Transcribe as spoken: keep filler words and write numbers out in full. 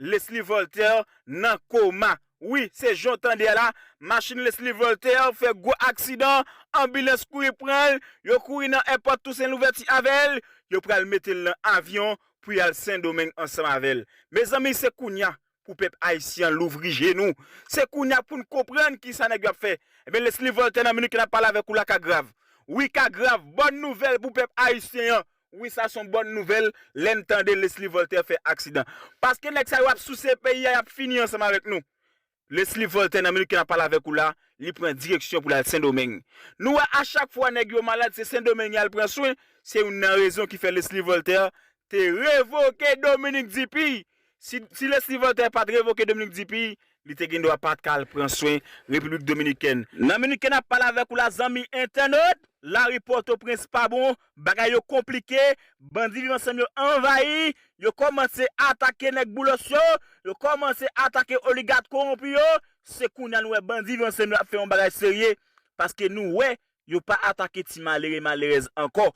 Leslie Voltaire nan koma. Wi, se jan w tande a la, machin Leslie Voltaire fè gwo aksidan, anbilans kouri pran l, yo kouri nan èpòt Tousen Louvèti avè l, yo pral mete l nan avyon pou y al Sendomeng ansanm avè l. Mezanmi, se kounya pou pèp ayisyen an louvri je nou. Se kounya pou n konprann kisa nèg yo ap fè. Ebyen, Leslie Voltaire nan minit ke n ap pale avèk ou la ka grav. Wi, ka grav. Bòn nouvèl pou pèp ayisyen an. Wi, sa se yon bòn nouvèl lè n tande Leslie Voltaire fè aksidan. Paske nèg sa yo ap souse peyi a, y ap fini ansanm avèk nou. Leslie Voltaire, nan minit ke n ap pale avèk ou la, li pran direksyon pou l al Sendomeng. Nou wè a chak fwa nèg yo malad, se Sendomeng y al pran swen, se youn nan rezon ki fè Leslie Voltaire te revoke Dominique Dupuy. Si, si Leslie Voltaire pa t revoke Dominique Dupuy, li te gen dwa pa t ka al pran swen Repiblik Dominikèn. Nan minit ke n ap pale avèk ou la, zanmi entènot, lari Pòtoprens pa bon, bagay yo konplike, bandi Viv Ansanm yo anvayi, yo kòmanse atake nèg Boulos yo, yo kòmanse atake oligak kowonpi yo. Se kounya nou wè bandi Viv Ansanm yo ap fè yon bagay serye, paske nou wè yo pa atake ti malere malerèz ankò.